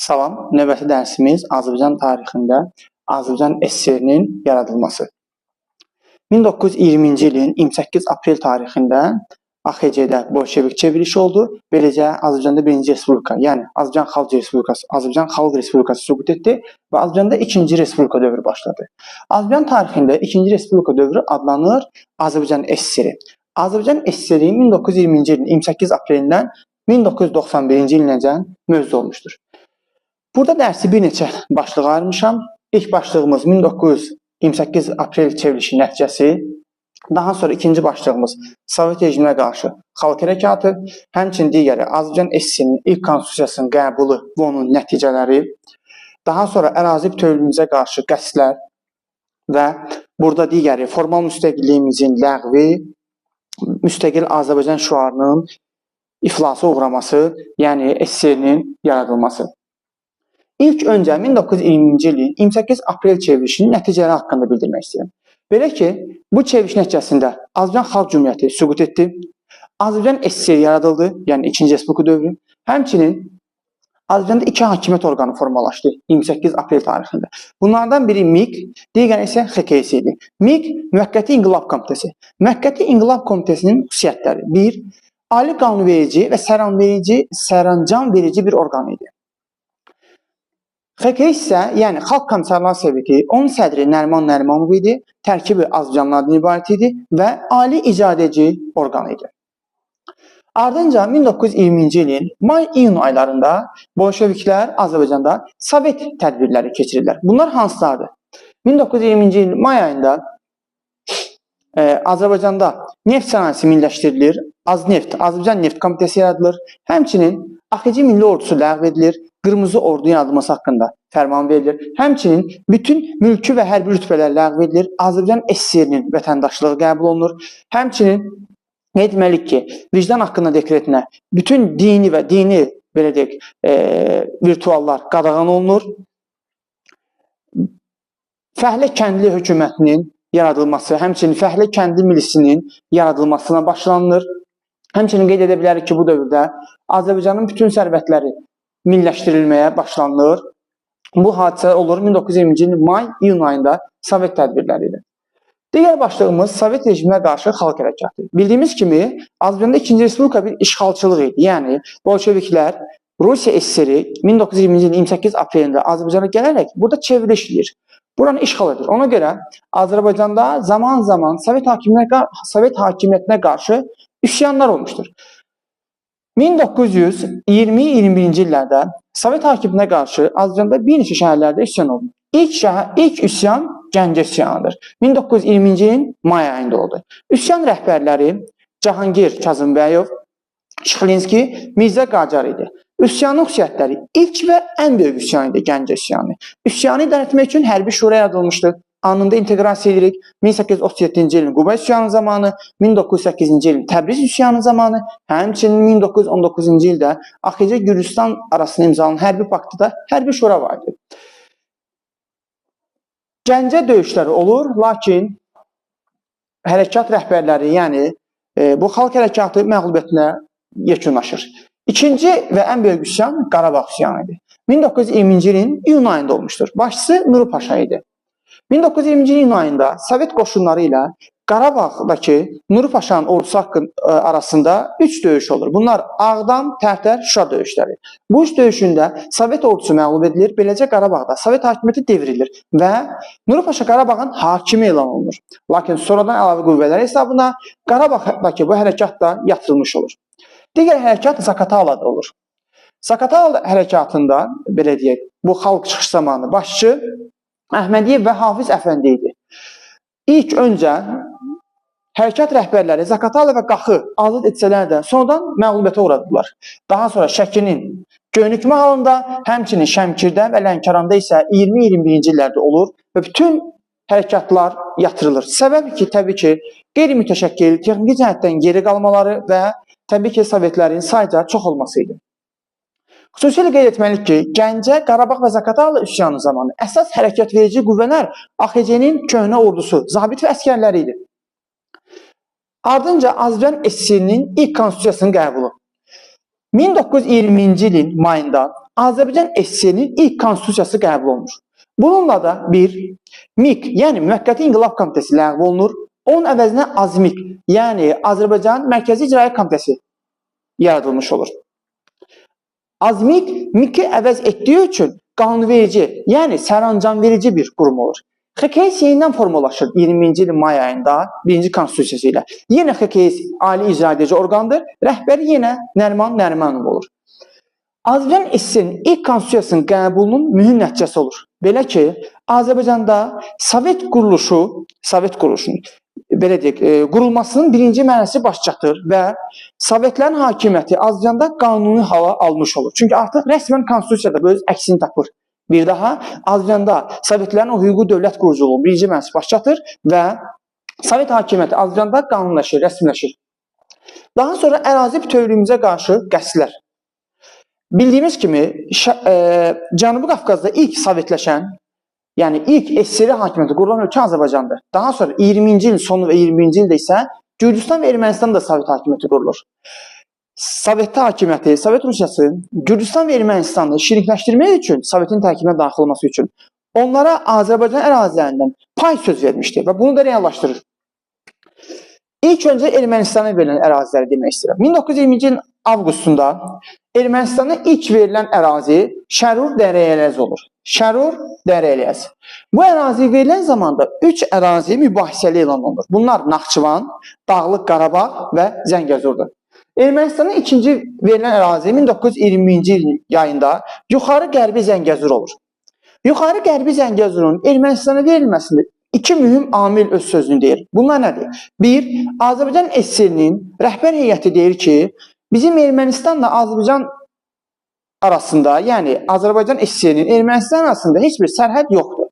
Salam, növbəti dərsimiz Azərbaycan tarixində Azərbaycan SSR-nin yaradılması. 1920-ci ilin 28 aprel tarixində AXC-də bolşevik çevrilişi oldu. Beləcə Azərbaycanda birinci respublika, yəni Azərbaycan Xalq Respublikası, Azərbaycan Xalq Respublikası süqut etdi və Azərbaycanda ikinci respublika dövrü başladı. Azərbaycan tarixində ikinci respublika dövrü adlanır Azərbaycan SSR. Azərbaycan SSR 1920-ci ilin 28 aprelindən 1991-ci ilinəcən mövcud olmuşdur. Burada dərsi bir neçə başlığa ayırmışam. İlk başlığımız 1928 aprel çevrilişi nəticəsi. Daha sonra ikinci başlığımız Sovet rejiminə qarşı xalq hərəkatı, həmçinin digəri Azərbaycan SSR-nin ilk konstitusiyasının qəbulu və onun nəticələri. Daha sonra ərazi bütövlüyümüzə qarşı qəsdlər və burada digəri formal müstəqilliyimizin ləğvi, müstəqil Azərbaycan şüarının iflasa uğraması, yəni SSR-nin yaradılması. İlk öncə 1920-ci ilin 28 aprel çevrilişinin nəticələri haqqında bildirmək istəyirəm. Belə ki, bu çevriliş nəticəsində Azərbaycan Xalq Cümhuriyyəti süqut etdi, Azərbaycan SSR yaradıldı, yəni 2-ci Respublika dövrü. Həmçinin Azərbaycanda iki hakimiyyət orqanı formalaşdı 28 aprel tarixində. Bunlardan biri MİQ, digəri isə XKS idi. MİQ Müvəqqəti İnqilab Komitəsi. Müvəqqəti İnqilab Komitəsinin xüsusiyyətləri: 1. Ali qanunverici və sərəncam verici bir orqan idi. XKS isə, yəni Xalq Komissarlar Soveti, onun sədri Nəriman Nərimanov idi, tərkibi azərbaycanlılardan ibarət idi və ali icraedici orqan idi. Ardınca 1920-ci ilin may-iyun aylarında bolşeviklər Azərbaycanda Sovet tədbirləri keçirirlər. Bunlar hansılardır? 1920-ci ilin may ayında Azərbaycanda neft sənayesi milliləşdirilir, Azneft, Azərbaycan Neft Komitəsi yaradılır, həmçinin AXC Milli Ordusu ləğv edilir, Qırmızı Ordu yaradılması haqqında fərman verilir. Həmçinin bütün mülki və hərbi rütbələr ləğv edilir, Azərbaycan SSR-nin vətəndaşlığı qəbul olunur. Həmçinin qeyd etməliyik ki, vicdan haqqında dekretinə bütün dini və dini belə deyək, virtuallar qadağan olunur. Fəhlə kəndli hökumətinin yaradılması, həmçinin fəhlə kəndli milisinin yaradılmasına başlanılır. Həmçinin qeyd edə bilərik ki, bu dövrdə Azərbaycanın bütün sərvətləri milliləşdirilməyə başlanılır. Bu hadisə olur 1920-ci ilin may-iyun ayında Sovet tədbirləri ilə. Digər başlığımız Sovet rejiminə qarşı xalq hərəkatı. Bildiyimiz kimi, Azərbaycanda 2-ci Respublika bir işğalçılıq idi. Yəni, bolşeviklər Rusiya SSR 1920-ci ilin 28 aprelində Azərbaycana gələrək burada çevriliş eləyir. Buranı işğal edir. Ona görə Azərbaycanda zaman-zaman Sovet hakimiyyətinə qarşı üsyanlar olmuşdur. 1920-21-ci illərdə Sovet hakimiyyətinə qarşı Azərbaycanda bir neçə şəhərlərdə üsyan oldu. İlk üsyan Gəncə üsyanıdır. 1920-ci ilin may ayında oldu. Üsyan rəhbərləri Cahangir Kazımbəyov, Şıxlinski, Mirzə Qacar idi. Üsyanın xüsusiyyətləri ilk və ən böyük üsyan idi Gəncə üsyanı. Üsyanı idarə etmək üçün hərbi şura yaradılmışdı. Anında inteqrasiya edirik. 1837-ci ilin Quba üsyanı zamanı, 1908-ci ilin Təbriz üsyanı zamanı, həmçinin 1919-cu ildə AXC Gürcüstan arasında imzalanan hərbi paktda da hərbi şura var idi. Gəncə döyüşləri olur, lakin hərəkat rəhbərləri, yəni bu xalq hərəkatı məğlubiyyətinə yekunlaşır. İkinci və ən böyük üsyan Qarabağ üsyanı idi. 1920-ci ilin iyun ayında olmuşdur. Başçısı Nuru Paşa idi. 1920-ci ilin ayında Sovet qoşunları ilə Qarabağdakı Nuru Paşanın ordusu arasında 3 döyüş olur. Bunlar Ağdam, Tərtər, Şuşa döyüşləri. Bu üç döyüşündə Sovet ordusu məğlub edilir. Beləcə Qarabağda Sovet hakimiyyəti devrilir və Nuru Paşa Qarabağın hakimi elan olunur. Lakin sonradan əlavə qüvvələr hesabına Qarabağdakı bu hərəkat da yatırılmış olur. Digər hərəkat Zaqatalada olur. Zaqatala hərəkatında, belə deyək, bu xalq çıxış zamanı başçı Əhmədiyev və Hafiz Əfəndi idi. İlk öncə hərəkat rəhbərləri Zaqatala və Qaxı azad etsələr də sonradan məğlubiyyətə uğradılar. Daha sonra Şəkinin Göynük mahalında, həmçinin Şəmkirdə və Lənkəranda isə 20-21-ci illərdə olur və bütün hərəkatlar yatırılır. Səbəb ki, təbii ki, qeyri-mütəşəkkil, texniki cəhətdən geri qalmaları və təbii ki, Sovetlərin sayca çox olması idi. Xüsusilə qeyd etməliyik ki, Gəncə, Qarabağ və Zaqatala üsyanı zamanı əsas hərəkət verici qüvvələr AXC-nin köhnə ordusu, zabit və əsgərləri idi. Ardınca Azərbaycan SSR-nin ilk konstitusiyasının qəbulu. 1920-ci ilin mayında Azərbaycan SSR-nin ilk konstitusiyası qəbul olunur. Bununla da bir MİK, yəni Müvəqqəti İnqilab Komitəsi ləğv olunur. Onun əvəzinə AZMİK, yəni Azərbaycan Mərkəzi İcraiyyə Komitəsi yaradılmış olur. AZMİK, MİK-i əvəz etdiyi üçün qanunverici, yəni sərəncamverici bir qurum olur. XKS yenidən formalaşır 20-ci ilin may ayında birinci konstitusiyası ilə. Yenə XKS ali icraedici orqandır. Rəhbəri yenə Nəriman Nərimanov olur. Azərbaycan SSR-nin ilk konstitusiyasının qəbulunun mühüm nəticəsi olur. Belə ki, Azərbaycanda Sovet quruluşunun belə deyək, qurulmasının birinci mərhələsi baş çatır və Sovetlərin hakimiyyəti Azərbaycanda qanuni hala almış olur. Çünki artıq rəsmən konstitusiyada bu öz əksini tapır. Bir daha Azərbaycanda Sovetlərin o hüquqi dövlət quruculuğunun birinci mərhələsi baş çatır və Sovet hakimiyyəti Azərbaycanda qanunlaşır, rəsmiləşir. Daha sonra ərazi bütövlüyümüzə qarşı qəsdlər. Bildiyimiz kimi Cənubi Qafqazda ilk sovetləşən, yəni ilk SSR hakimiyyəti qurulan ölkə Azərbaycandır. Daha sonra 20-ci ilin sonu və 21-ci ildə isə Gürcüstan və Ermənistanda Sovet hakimiyyəti qurulur. Sovet hakimiyyəti, Sovet Rusiyası Gürcüstan və Ermənistanı şirikləşdirmək üçün, Sovetin tərkibinə daxil olması üçün onlara Azərbaycan ərazilərindən pay söz vermişdi və bunu da reallaşdırır. İlk öncə Ermənistana verilən əraziləri demək istəyirəm. 1920-ci ilin avqustunda Ermənistana ilk verilən ərazi Şərur Dərəyələz olur. Şərur Dərəyələz. Bu ərazi verilən zamanda 3 ərazi mübahisəli elan olunur. Bunlar Naxçıvan, Dağlıq Qarabağ və Zəngəzurdur. Ermənistana ikinci verilən ərazi 1920-ci ilin yayında Yuxarı Qərbi Zəngəzur olur. Yuxarı Qərbi Zəngəzurun Ermənistana verilməsində iki mühüm amil öz sözünü deyir. Bunlar nədir? Bir, Azərbaycan SSR-nin rəhbər heyəti deyir ki, bizim Ermənistanla Azərbaycan arasında, yəni Azərbaycan SSR-nin Ermənistan arasında heç bir sərhəd yoxdur.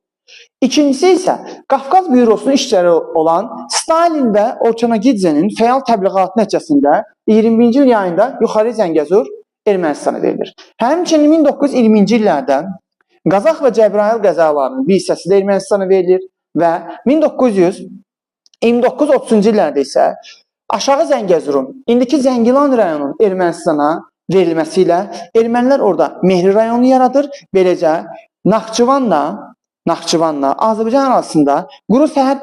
İkincisi isə Qafqaz Bürosunun işçiləri olan Stalin və Orçonakidzenin fəal təbliğatı nəticəsində 21-ci il yayında Yuxarı Zəngəzur Ermənistana verilir. Həmçinin 1920-ci illərdə Qazax və Cəbrayıl qəzalarının bir hissəsi də Ermənistana verilir və 1929-30-cu illərdə isə Aşağı Zəngəzurun, indiki Zəngilan rayonunun Ermənistana verilməsi ilə ermənilər orada Mehri rayonu yaradır. Beləcə Naxçıvanla Azərbaycan arasında quru sərhəd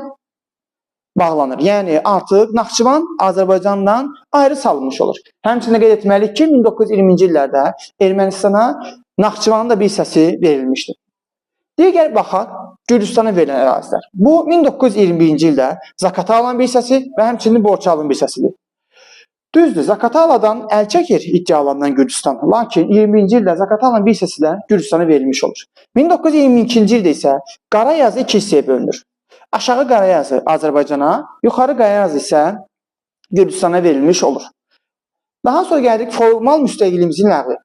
bağlanır. Yəni artıq Naxçıvan Azərbaycandan ayrı salınmış olur. Həmçinin qeyd etməliyik ki, 1920-ci illərdə Ermənistana Naxçıvanın da bir hissəsi verilmişdir. Digər baxaq, Gürcüstana verilən ərazilər. Bu 1921-ci ildə Zaqatalanın bir hissəsi və həmçinin Borçalının bir hissəsidir. Düzdür, Zaqataladan əl çəkir iddialarından Gürcüstan. Lakin 20-ci ildə Zaqatalanın bir hissəsi də Gürcüstana verilmiş olur. 1922-ci ildə isə Qarayazı iki hissəyə bölünür. Aşağı Qarayazı Azərbaycana, yuxarı Qarayazı isə Gürcüstana verilmiş olur. Daha sonra gəldik formal müstəqilliyimizin ləğvi.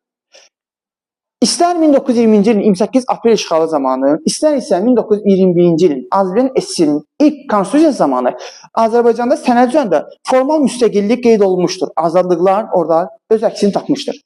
İstər 1920-ci ilin 28 aprel işğalı zamanı, istər isə 1921-ci ilin Azərbaycan SSR-nin ilk konstitusiyası zamanı Azərbaycanda sənəd üzərində formal müstəqillik qeyd olunmuşdur. Azadlıqlar orada öz əksini tapmışdır.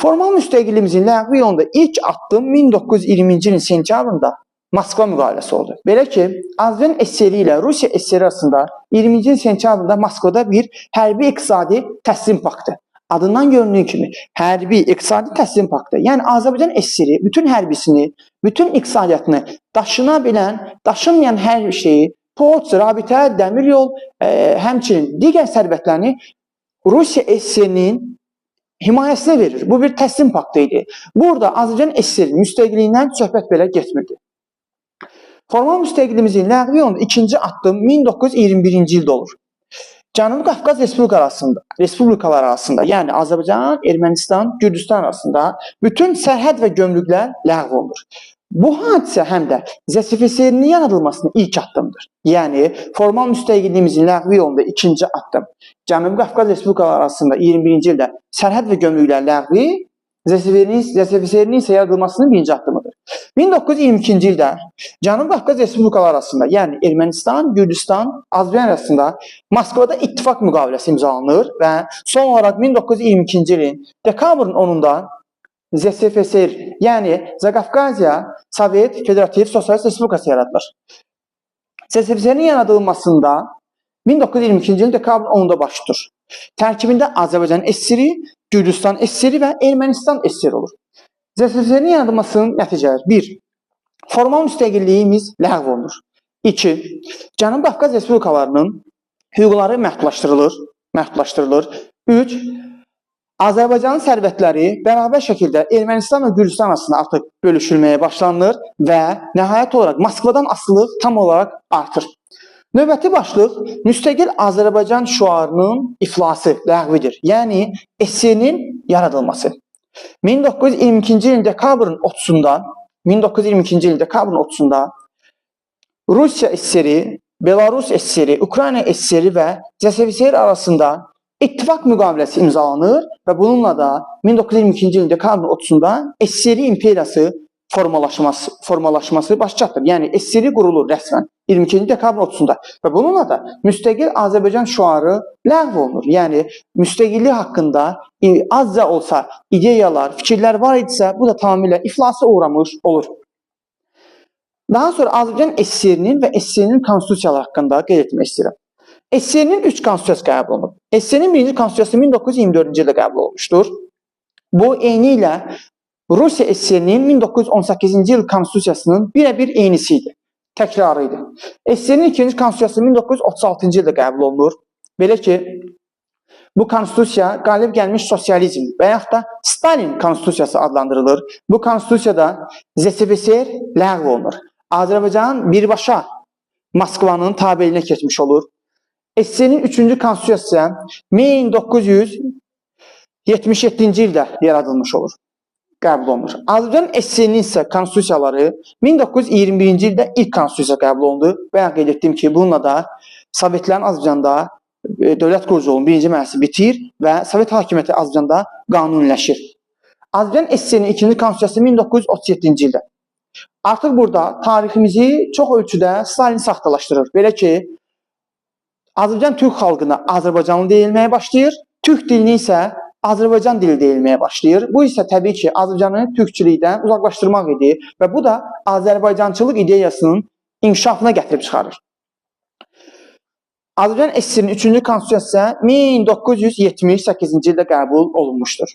Formal müstəqilliyimizin ləğvi yolunda ilk addım 1920-ci ilin sentyabrında Moskva müqaviləsi oldu. Belə ki, Azərbaycan SSR ilə Rusiya SSR arasında 20-ci ilin sentyabrında Moskvada bir hərbi iqtisadi təslim paktı. Adından göründüyü kimi hərbi iqtisadi təslim paktı. Yəni Azərbaycan SSR bütün hərbisini, bütün iqtisadiyyatını daşına bilən, daşınmayan hər şeyi, port, rabitə, dəmir yol, həmçinin digər sərvətlərini Rusiya SSR-nin himayəsinə verir. Bu bir təslim paktı idi. Burada Azərbaycan SSR-nin müstəqilliyindən söhbət belə getmirdi. Formal müstəqilliyimizin ləğvi yolunda ikinci addım 1921-ci ildə olur. Cənubi Qafqaz Respublikaları arasında, yəni Azərbaycan, Ermənistan, Gürcüstan arasında bütün sərhəd və gömrüklər ləğv olunur. Bu hadisə həm də ZSFSR-nin yaradılmasının ilk addımdır. Yəni formal müstəqilliyimizin ləğvi yolunda ikinci addım. Cənubi Qafqaz Respublikaları arasında 21-ci ildə sərhəd və gömrüklər ləğvi, ZSFSR-nin isə yaradılmasının birinci addımıdır. 1922-ci ildə Cənubi Qafqaz Respublikaları arasında, yəni Ermənistan, Gürcüstan, Azərbaycan arasında Moskvada ittifaq müqaviləsi imzalanır və son olaraq 1922-ci ilin dekabrın 10-unda ZSFSR, yəni Zaqafqaziya Sovet Federativ Sosialist Respublikası yaradılır. ZSFSR-nin yaradılmasında 1922-ci ilin dekabrın 10-unda baş tutur. Tərkibində Azərbaycan SSR, Gürcüstan SSR və Ermənistan SSR olur. ZSFSR-in yaradılmasının nəticələri: 1. Formal müstəqilliyimiz ləğv olunur. 2. Cənubi Qafqaz Respublikalarının hüquqları məhdudlaşdırılır. 3. Azərbaycanın sərvətləri bərabər şəkildə Ermənistan və Gürcüstan arasında artıq bölüşülməyə başlanılır və nəhayət olaraq Moskvadan asılılıq tam olaraq artır. Növbəti başlıq müstəqil Azərbaycan şüarının iflası, ləğvidir. Yəni SSR-nin yaradılması. 1922-ci ilin dekabrın 30-da 1922-ci ilin dekabrın 30-da Rusiya SSR, Belarus SSR, Ukrayna SSR və ZSFSR arasında ittifaq müqaviləsi imzalanır və bununla da 1922-ci ilin dekabrın 30-da SSR imperiyası formalaşması baş çatdır. Yəni SSR qurulur rəsmən 22-ci dekabrın 30-da və bununla da müstəqil Azərbaycan şüarı ləğv olunur. Yəni müstəqillik haqqında azca olsa ideyalar, fikirlər var idisə, bu da tamamilə iflasa uğramış olur. Daha sonra Azərbaycan SSR-nin və SSR-nin konstitusiyaları haqqında qeyd etmək istəyirəm. SSR-nin 3 konstitusiyası qəbul olunub. SSR-nin birinci konstitusiyası 1924-cü ildə qəbul olunmuşdur. Bu eyni ilə Rusiya SSR-nin 1918-ci il konstitusiyasının birəbir eynisi idi, təkrarı idi. SSR-nin ikinci konstitusiyası 1936-cı ildə qəbul olunur. Belə ki, bu konstitusiya qalib gəlmiş sosializm və yaxud da Stalin konstitusiyası adlandırılır. Bu konstitusiyada ZSFSR ləğv olunur. Azərbaycan birbaşa Moskvanın tabeliyinə keçmiş olur. SSR-nin üçüncü konstitusiyası 1977-ci ildə yaradılmış olur, qəbul olunur. Azərbaycan SSR-nin isə konstitusiyaları 1921-ci ildə ilk konstitusiya qəbul olundu. Bayaq qeyd etdim ki, bununla da Sovetlərin Azərbaycanda dövlət quruculuğunun birinci mərhələsi bitir və Sovet hakimiyyəti Azərbaycanda qanuniləşir. Azərbaycan SSR-nin ikinci konstitusiyası 1937-ci ildə. Artıq burada tariximizi çox ölçüdə Stalin saxtalaşdırır. Belə ki, Azərbaycan türk xalqına Azərbaycanlı deyilməyə başlayır, türk dilini isə Azərbaycan dili deyilməyə başlayır. Bu isə təbii ki, Azərbaycanı türkçülükdən uzaqlaşdırmaq idi və bu da Azərbaycançılıq ideyasının inkişafına gətirib çıxarır. Azərbaycan SSR-nin 3-cü konstitusiyası 1978-ci ildə qəbul olunmuşdur.